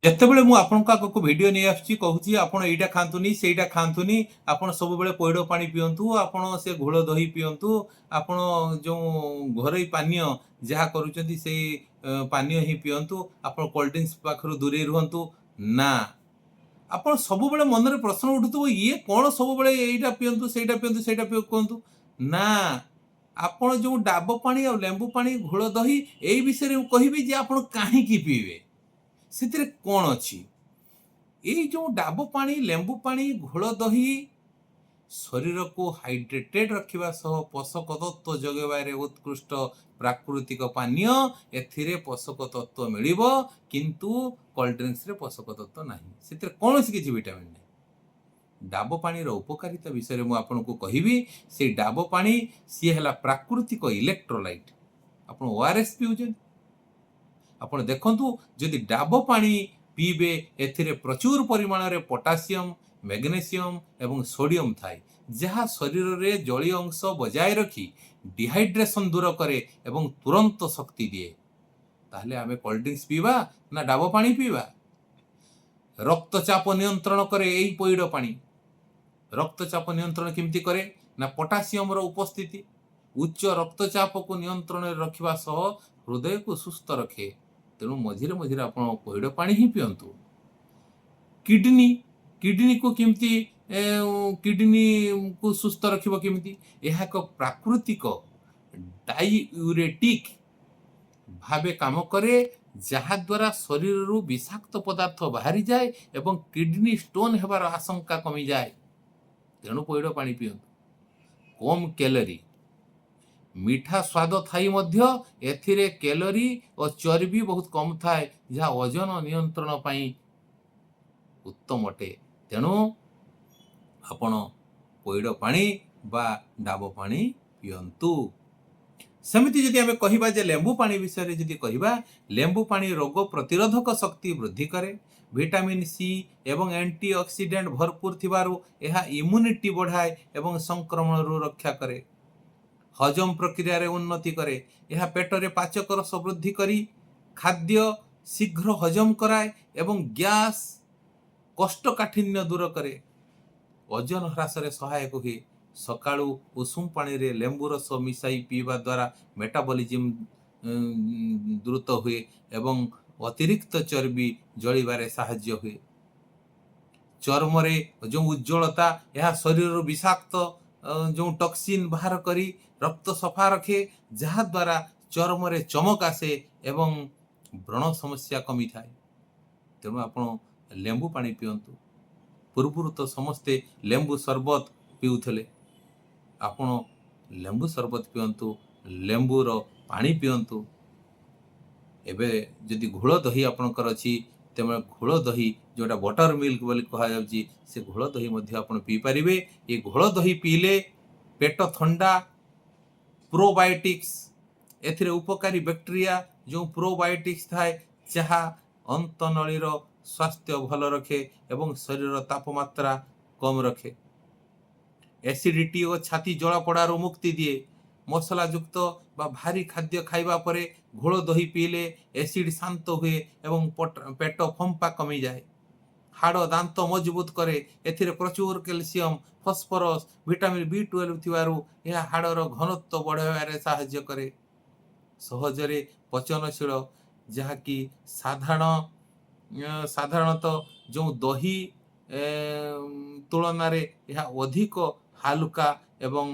ଯେତେବେଳେ ମୁଁ ଆପଣଙ୍କ ଆଗକୁ ଭିଡ଼ିଓ ନେଇ ଆସୁଛି, କହୁଛି ଆପଣ ଏଇଟା ଖାଆନ୍ତୁନି, ସେଇଟା ଖାଆନ୍ତୁନି, ଆପଣ ସବୁବେଳେ ପଇଡ଼ ପାଣି ପିଅନ୍ତୁ, ଆପଣ ସେ ଘୋଳ ଦହି ପିଅନ୍ତୁ, ଆପଣ ଯେଉଁ ଘରୋଇ ପାନୀୟ ଯାହା କରୁଛନ୍ତି ସେଇ ପାନୀୟ ହିଁ ପିଅନ୍ତୁ, ଆପଣ କୋଲ୍ଡ ଡ୍ରିଙ୍କସ୍ ପାଖରୁ ଦୂରେଇ ରୁହନ୍ତୁ। ନା, ଆପଣ ସବୁବେଳେ ମନରେ ପ୍ରଶ୍ନ ଉଠୁଥିବ, ଇଏ କ'ଣ ସବୁବେଳେ ଏଇଟା ପିଅନ୍ତୁ, ସେଇଟା ପିଅନ୍ତୁ, ସେଇଟା ପିଅ କୁହନ୍ତୁ। ନା, ଆପଣ ଯେଉଁ ଡାବ ପାଣି ଆଉ ଲେମ୍ବୁ ପାଣି, ଘୋଳ ଦହି, ଏଇ ବିଷୟରେ ମୁଁ କହିବି ଯେ ଆପଣ କାହିଁକି ପିଇବେ, ସେଥିରେ କ'ଣ ଅଛି। ଏଇ ଯେଉଁ ଡାବ ପାଣି, ଲେମ୍ବୁ ପାଣି, ଘୋଳ ଦହି ଶରୀରକୁ ହାଇଡ୍ରେଟେଡ୍ ରଖିବା ସହ ପୋଷକ ତତ୍ତ୍ୱ ଯୋଗାଇବାରେ ଉତ୍କୃଷ୍ଟ ପ୍ରାକୃତିକ ପାନୀୟ। ଏଥିରେ ପୋଷକ ତତ୍ତ୍ୱ ମିଳିବ, କିନ୍ତୁ କୋଲ୍ଡ ଡ୍ରିଙ୍କସରେ ପୋଷକ ତତ୍ତ୍ୱ ନାହିଁ, ସେଥିରେ କୌଣସି କିଛି ଭିଟାମିନ୍ ନାହିଁ। ଡାବ ପାଣିର ଉପକାରିତା ବିଷୟରେ ମୁଁ ଆପଣଙ୍କୁ କହିବି। ସେଇ ଡାବ ପାଣି, ସିଏ ହେଲା ପ୍ରାକୃତିକ ଇଲେକ୍ଟ୍ରୋଲାଇଟ୍। ଆପଣ ଓଆରଏସ୍ ପିଉଛନ୍ତି, ଆପଣ ଦେଖନ୍ତୁ, ଯଦି ଡାବ ପାଣି ପିଇବେ, ଏଥିରେ ପ୍ରଚୁର ପରିମାଣରେ ପଟାସିୟମ, ମ୍ୟାଗ୍ନେସିୟମ ଏବଂ ସୋଡିୟମ ଥାଏ, ଯାହା ଶରୀରରେ ଜଳୀୟ ଅଂଶ ବଜାୟ ରଖି ଡିହାଇଡ୍ରେସନ ଦୂର କରେ ଏବଂ ତୁରନ୍ତ ଶକ୍ତି ଦିଏ। ତାହେଲେ ଆମେ କୋଲ୍ଡ ଡ୍ରିଙ୍କସ୍ ପିଇବା ନା ଡାବ ପାଣି ପିଇବା? ରକ୍ତଚାପ ନିୟନ୍ତ୍ରଣ କରେ ଏଇ ପଇଡ଼ ପାଣି। ରକ୍ତଚାପ ନିୟନ୍ତ୍ରଣ କେମିତି କରେ ନା, ପଟାସିୟମର ଉପସ୍ଥିତି ଉଚ୍ଚ ରକ୍ତଚାପକୁ ନିୟନ୍ତ୍ରଣରେ ରଖିବା ସହ ହୃଦୟକୁ ସୁସ୍ଥ ରଖେ। ତେଣୁ ମଝିରେ ମଝିରେ ଆପଣ ପଇଡ଼ ପାଣି ହିଁ ପିଅନ୍ତୁ। କିଡନୀକୁ କେମିତି, କିଡନୀକୁ ସୁସ୍ଥ ରଖିବ କେମିତି? ଏହା ଏକ ପ୍ରାକୃତିକ ଡାଇୟୁରେଟିକ୍ ଭାବେ କାମ କରେ, ଯାହାଦ୍ୱାରା ଶରୀରରୁ ବିଷାକ୍ତ ପଦାର୍ଥ ବାହାରିଯାଏ ଏବଂ କିଡନୀ ଷ୍ଟୋନ୍ ହେବାର ଆଶଙ୍କା କମିଯାଏ। ତେଣୁ ପଇଡ଼ ପାଣି ପିଅନ୍ତୁ। କମ୍ କ୍ୟାଲୋରି, ମିଠା ସ୍ୱାଦ ଥାଇ ମଧ୍ୟ ଏଥିରେ କ୍ୟାଲୋରି ଓ ଚର୍ବି ବହୁତ କମ୍ ଥାଏ, ଯାହା ଓଜନ ନିୟନ୍ତ୍ରଣ ପାଇଁ ଉତ୍ତମ ଅଟେ। ତେଣୁ ଆପଣ ପଇଡ଼ ପାଣି ବା ଡାବ ପାଣି ପିଅନ୍ତୁ। ସେମିତି ଯଦି ଆମେ କହିବା ଯେ ଲେମ୍ବୁ ପାଣି ବିଷୟରେ ଯଦି କହିବା, ଲେମ୍ବୁ ପାଣି ରୋଗ ପ୍ରତିରୋଧକ ଶକ୍ତି ବୃଦ୍ଧି କରେ। ଭିଟାମିନ୍ ସି ଏବଂ ଆଣ୍ଟି ଅକ୍ସିଡେଣ୍ଟ ଭରପୁର ଥିବାରୁ ଏହା ଇମ୍ୟୁନିଟି ବଢ଼ାଏ ଏବଂ ସଂକ୍ରମଣରୁ ରକ୍ଷା କରେ। ହଜମ ପ୍ରକ୍ରିୟାରେ ଉନ୍ନତି କରେ। ଏହା ପେଟରେ ପାଚକ ରସ ବୃଦ୍ଧି କରି ଖାଦ୍ୟ ଶୀଘ୍ର ହଜମ କରାଏ ଏବଂ ଗ୍ୟାସ୍, କୋଷ୍ଠକାଠିନ୍ୟ ଦୂର କରେ। ଓଜନ ହ୍ରାସରେ ସହାୟକ ହୁଏ। ସକାଳୁ ଉଷୁମ ପାଣିରେ ଲେମ୍ବୁ ରସ ମିଶାଇ ପିଇବା ଦ୍ୱାରା ମେଟାବଲିଜିମ୍ ଦ୍ରୁତ ହୁଏ ଏବଂ ଅତିରିକ୍ତ ଚର୍ବି ଜଳିବାରେ ସାହାଯ୍ୟ ହୁଏ। ଚର୍ମରେ ଯେଉଁ ଉଜ୍ଜ୍ୱଳତା, ଏହା ଶରୀରରୁ ବିଷାକ୍ତ ଯେଉଁ ଟକ୍ସିନ୍ ବାହାର କରି ରକ୍ତ ସଫା ରଖେ, ଯାହାଦ୍ୱାରା ଚର୍ମରେ ଚମକ ଆସେ ଏବଂ ବ୍ରଣ ସମସ୍ୟା କମିଥାଏ। ତେଣୁ ଆପଣ ଲେମ୍ବୁ ପାଣି ପିଅନ୍ତୁ। ପୂର୍ବରୁ ତ ସମସ୍ତେ ଲେମ୍ବୁ ସରବତ ପିଉଥିଲେ। ଆପଣ ଲେମ୍ବୁ ସରବତ ପିଅନ୍ତୁ, ଲେମ୍ବୁର ପାଣି ପିଅନ୍ତୁ। ଏବେ ଯଦି ଘୋଳ ଦହି ଆପଣଙ୍କର ଅଛି, ତେବେ ଘୋଳ ଦହି, ଯେଉଁଟା ବଟର ମିଲ୍କ ବୋଲି କୁହାଯାଉଛି, ସେ ଘୋଳ ଦହି ମଧ୍ୟ ଆପଣ ପିଇପାରିବେ। ଏ ଘୋଳ ଦହି ପିଇଲେ ପେଟ ଥଣ୍ଡା, ପ୍ରୋବାୟୋଟିକ୍ସ, ଏଥିରେ ଉପକାରୀ ବ୍ୟାକ୍ଟେରିଆ ଯେଉଁ ପ୍ରୋବାୟୋଟିକ୍ସ ଥାଏ, ଯାହା ଅନ୍ତନଳୀର ସ୍ୱାସ୍ଥ୍ୟ ଭଲ ରଖେ ଏବଂ ଶରୀରର ତାପମାତ୍ରା କମ୍ ରଖେ। ଏସିଡିଟି ଓ ଛାତି ଜଳାପୋଡ଼ାରୁ ମୁକ୍ତି ଦିଏ। ମସଲାଯୁକ୍ତ ବା ଭାରୀ ଖାଦ୍ୟ ଖାଇବା ପରେ ଘୋଳ ଦହି ପିଇଲେ ଏସିଡ୍ ଶାନ୍ତ ହୁଏ ଏବଂ ପେଟ ଫମ୍ପା କମିଯାଏ। ହାଡ଼ ଦାନ୍ତ ମଜବୁତ କରେ। ଏଥିରେ ପ୍ରଚୁର କ୍ୟାଲସିୟମ, ଫସ୍ଫରସ୍, ଭିଟାମିନ୍ ବି 12 ଥିବାରୁ ଏହା ହାଡ଼ର ଘନତ୍ୱ ବଢ଼ାଇବାରେ ସାହାଯ୍ୟ କରେ। ସହଜରେ ପଚନଶୀଳ, ଯାହାକି ସାଧାରଣତଃ ଯେଉଁ ଦହି ତୁଳନାରେ ଏହା ଅଧିକ ହାଲୁକା ଏବଂ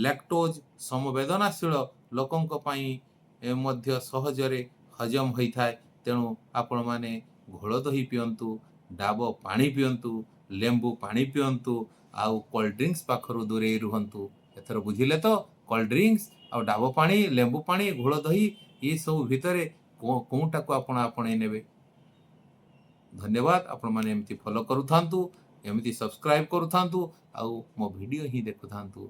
ଲାକ୍ଟୋଜ୍ ସମ୍ବେଦନାଶୀଳ ଲୋକଙ୍କ ପାଇଁ ମଧ୍ୟ ସହଜରେ ହଜମ ହୋଇଥାଏ। ତେଣୁ ଆପଣମାନେ ଘୋଳ ଦହି ପିଅନ୍ତୁ, ଡାବ ପାଣି ପିଅନ୍ତୁ, ଲେମ୍ବୁ ପାଣି ପିଅନ୍ତୁ ଆଉ କୋଲ୍ଡ ଡ୍ରିଙ୍କସ୍ ପାଖରୁ ଦୂରେଇ ରୁହନ୍ତୁ। ଏଥର ବୁଝିଲେ ତ, କୋଲ୍ଡ ଡ୍ରିଙ୍କସ୍ ଆଉ ଡାବ ପାଣି, ଲେମ୍ବୁ ପାଣି, ଘୋଳ ଦହି, ଏସବୁ ଭିତରେ କେଉଁଟାକୁ ଆପଣ ଆପଣେଇ ନେବେ? ଧନ୍ୟବାଦ। ଆପଣମାନେ ଏମିତି ଫଲୋ କରୁଥାନ୍ତୁ, ଏମିତି ସବସ୍କ୍ରାଇବ୍ କରୁଥାନ୍ତୁ ଆଉ ମୋ ଭିଡ଼ିଓ ହିଁ ଦେଖୁଥାନ୍ତୁ।